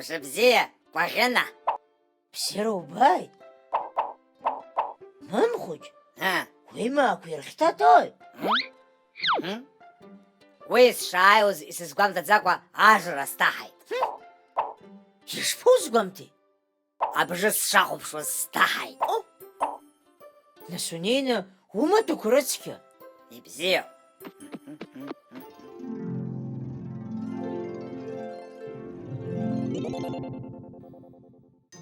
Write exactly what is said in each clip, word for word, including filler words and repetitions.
Мшыбзиа, Кәаӷьына! Бзиара убааит! Мамхәыҷ, ҳа, уимаақәа ирхьҭаҭәои? М? М? Уи сшааиуаз исызгәамҭаӡакәа ажра сҭаҳаит. Ишԥоузгәамҭеи? Абжьы сшахәаԥшуаз сҭаҳаит. О! Нас унеины умаҭәақәа рыцқьа. Ибзиоуп.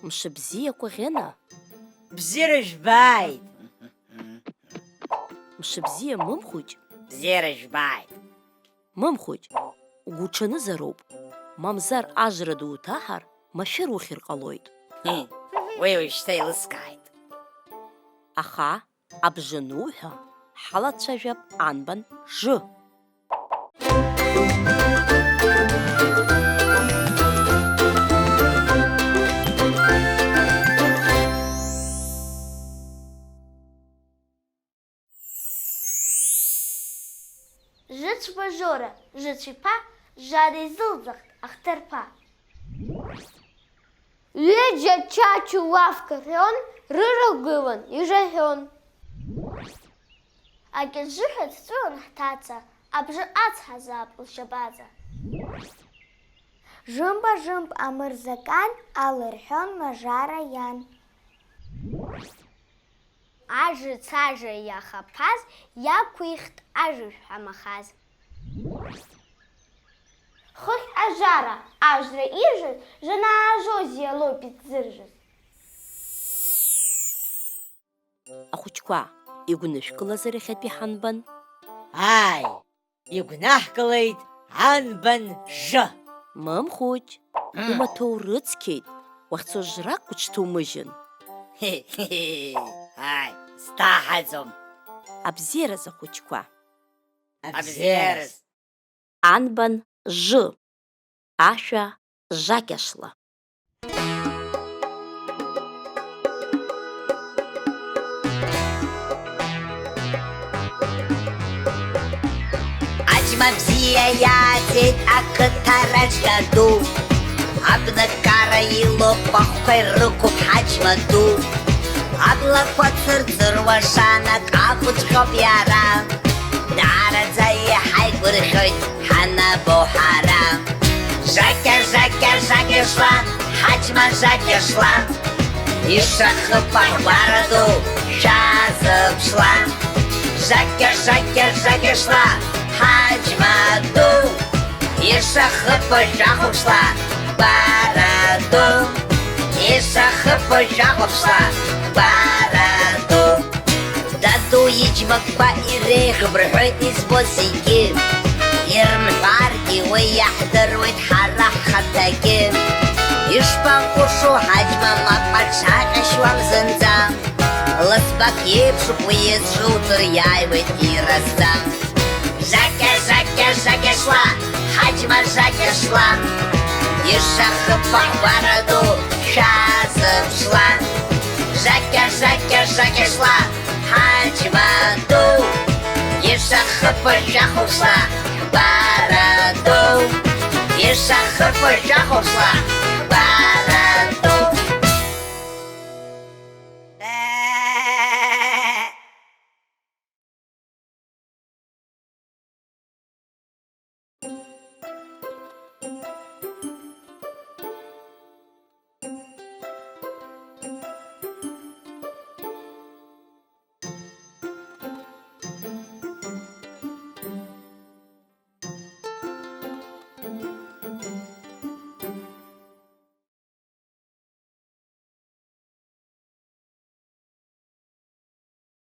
Мшыбзиа Кәаӷьына. Бзиара жәбааит! Мшыбзиа Мымхәыҷ. Бзиара жәбааит! Мымхәыҷ, угәуҽанызароуп, мамзар ажра ду уҭаҳар, машәыр ухьыр ҟалоит. Уи уажәшьҭа еилыскааит. Аха, абжьы ануҳәа, ҳалацәажәап анбан жы. Жыцәба Жора, Жыцәиԥа, жара изылӡахт ахҭырԥа. Ҩыџьа Чачу лафк рҳәон, рырагылан ижаҳәон. Акьыҿжыҳәа дҵәыуон ҳҭаца, абжьы ацҳазаап лшьабаҵа. Жымба-жымп амырзакан алырҳәон Мажара иан. Ажыц ажра иахаԥаз иақәихт ажәҩашә ҳәамахаз. Хыхь ажара ажра иржыз, жанаажоз иалоуп изыржыз. Ахәыҷқәа, игәнышәкылазар иахьатәи ҳанбан? Ааи, игәнаҳкылеит анбан жы. Мымхәыҷ, Мм. Умаҭәа урыцқьеит, уахьцо жрак уҽҭоумыжьын. Ааи, сҭаҳаӡом. Абзиараз ахәыҷқәа. Абзиараз. Анбан жы, ашәа жакьашла. Аџьма бзиа иааӡеит ақыҭа раџьга ду. Абнакара илоуп ахәқәа ирықәуп ҳаџьма ду. Аблақәа цырцыруа шанак ақәыҵәҟьоуп иара. Даараӡа иҳаигәырӷьоит ҳанабо ҳара. Жакьа, жакьа, жакьа шла, ҳаџьма жакьа шла. Ишахыԥа ҳгәара ду, шәазыԥшла. Жакьа, жакьа, жакьа шла, ҳаџьма ду. Ишахыԥа жәахәаԥшла, гәара ду. Ишахыԥа жәахәаԥшла, гәара ду. Даду иџьмақәа иреиӷьуп рҳәоит избо зегьы. Ирымҳәаргьы уи иаҳдыруеит ҳара ҳхаҭагьы. Ишԥаҟәышу ҳаџьма мап аҽаҟьашьуам зынӡа. Ласбак иеиԥшуп уи иазҿуҵыр иааиуеит иразӡа. Жакьа, жакьа, жакьа шла, ҳаџьма жакьа шла. Ишахыԥа ҳгәара ду, шәазыԥшла. Жакьа, жакьа, жакьа шла, ҳаџьма ду. Ишахыԥа жәахәаԥшла, ҳгәара ду. Ишахыԥа жәахәаԥшла, ҳгәара ду.